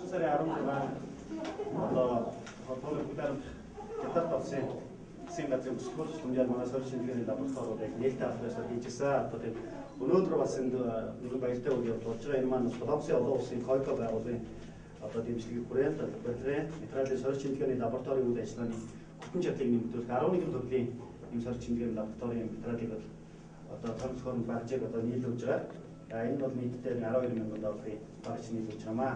9 сарын 16 одоо холбооны бүгд найрамдах Хятад улсын засгийн газрын бүсгүйч түмжээр манай сорь шинжилгээний лабораториуд яг нээлттэй албан ёсоор хийж ирсэн. Одоо тэгээд өнөөдөр бас энд нэгэн баяртай үйл явдал болж байгаа. Энэ маань Солонгосын олон улсын КОЙКО байгууллагын одоо дэмжлэгийг хүрээнд лабораторийн материалын сорь шинжилгээний лабораторийн үйл ажиллагааны бүтэн чадлыг нэмэгдүүлэх 11 төрлийн ийм сорь шинжилгээний лабораторийн материалыг бол одоо томцохоор багжийг одоо нийлүүлж байгаа. Энэ бол нийтдээ 12 мянган долларын багж нийлүүлж байгаамаа.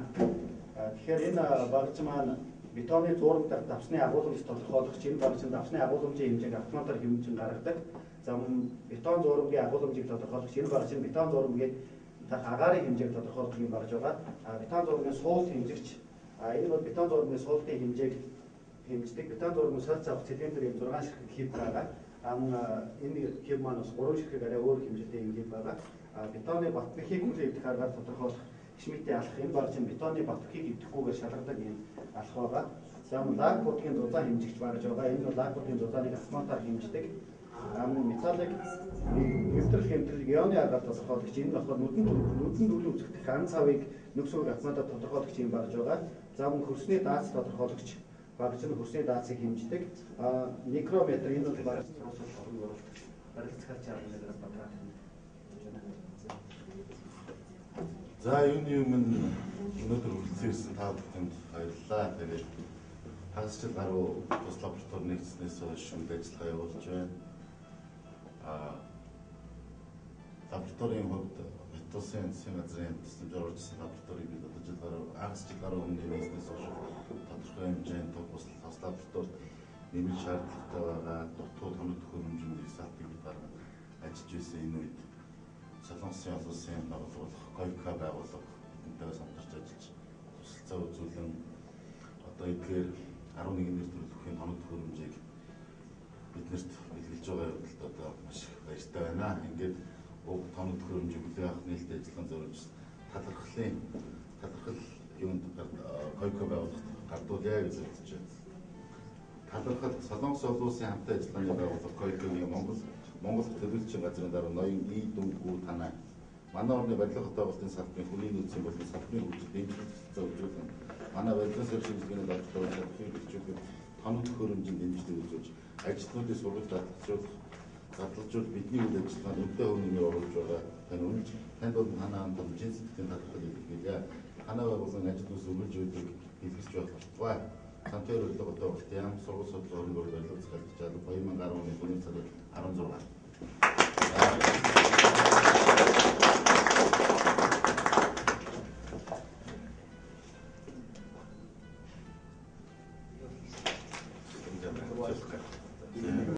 Тэгэхээр энэ багж маань бетоны зуурам дахь давсны агуулмж тодорхойлогч энэ багж нь давсны агуулмжийн хэмжээг автоматар хэмжин гаргадаг. За мөн бетон зуурамгийн агуулмжийг тодорхойлогч энэ багж нь бетон зуурамгийн дахь агаарын хэмжээг тодорхойлдог юм багж байгаа. Бетон зуурамгийн суулт хэмжигч энэ бол бетон зуурамгийн суултын хэмжээг хэмждэг. Бетон зуурамгийн соль завх цилиндр ийм 6 ширхэг хэв байгаа. Мөн энэ хэв маань бас 3 ширхэг арай өөр хэмжээтэй юм хэв байгаа. Бетоны батбихийг хүлээн эвдэх аргаар тодорхойлох Шмидтийн алах энэ багж нь бетоны батбихийг эвдэхгүйгээр шалгадаг юм алах байгаа. За мөн лаг будгийн зузаан хэмжигч багж байгаа. Энэ бол лаг будгийн зузааныг автоматар хэмждэг. Мөн металлыг эвдрэл хэмжлэг ионы аргаар тодорхойлогч энэ нь болохоор нүдэн дүүрэн үзэгдэх ан цавыг нөхцөлөг автоматар тодорхойлогч юм багж байгаа. За мөн хөрсний даац тодорхойлогч багж нь хөрсний даацыг хэмждэг. Микрометр энэ бол баг барилцгаалч 11-ээр бадраад. За юуны өмнө өнөөдөр хүрэлцэн ирсэн та бүхэнд баярлалаа. Тэгээд хагас жил гаруй тус лаборатори нэгдснээс хойш үйл ажиллагаа явуулж байна. Лабораторийн хувьд Хятад улсын засгийн газрын тусламжаар орж ирсэн лабораторийг бид одоо жил гаруй хагас жил гаруй өмнө нэгдснээс хойш тодорхой хэмжээнд тус лабораторид нэмэлт шаардлагатай байгаа дутуу тоног төхөөрөмжөнд их салтыг бид гарган ажиллаж байсан. Энэ үед Солонгосын олон улсын байгууллага КОЙКО байгууллага бидэнтэйгээ хамтарч ажиллаж тусалцаа үзүүлэн одоо эдгээр 11 нэр төрөлхийн тоног төхөөрөмжийг биднэрт бэлгэлж байгаа явдалд одоо маш их баяртай байна. Ингээд уг тоног төхөөрөмжийг хүлээн авах нээлттэй ажиллагаанд зориулж талархал юунд КОЙКО байгууллагт гардуулъя гэж бодож байна. Талархал Солонгос олон улсын хамтын ажиллагааны байгууллага КОЙКО-гийн Монгол төлөөлөгчийн газрын дарга ноён И Дүнгүү танай. Манай орны барилга хотоогоолтын салбарын хүний нөөцийн болон салбарын хөгжил дэмжлэг тусалцаа үзүүлэн манай барилгын сорь шинжилгээний лабораторийн чадварыг бэлчүүлэхэд тоног төхөөрөмжийн дэмжлэг үзүүлж ажилтнуудын сургалт задлажуул бидний үйл ажиллагаанд үнэтэй хөв нэмэр оруулж байгаа. Тань үнэлж танд бол танай хамт олон жин сэтгэлийн талархал илэрхийлье. Танай байгууллагын ажил үйлс үргэлж үүдэг илгэсч байх болтугай. Самтын барилга хотоогоолтын яам сургууль судлал хөрөнгө барилга захиалгч алба 2010 оны 4 сарын 16.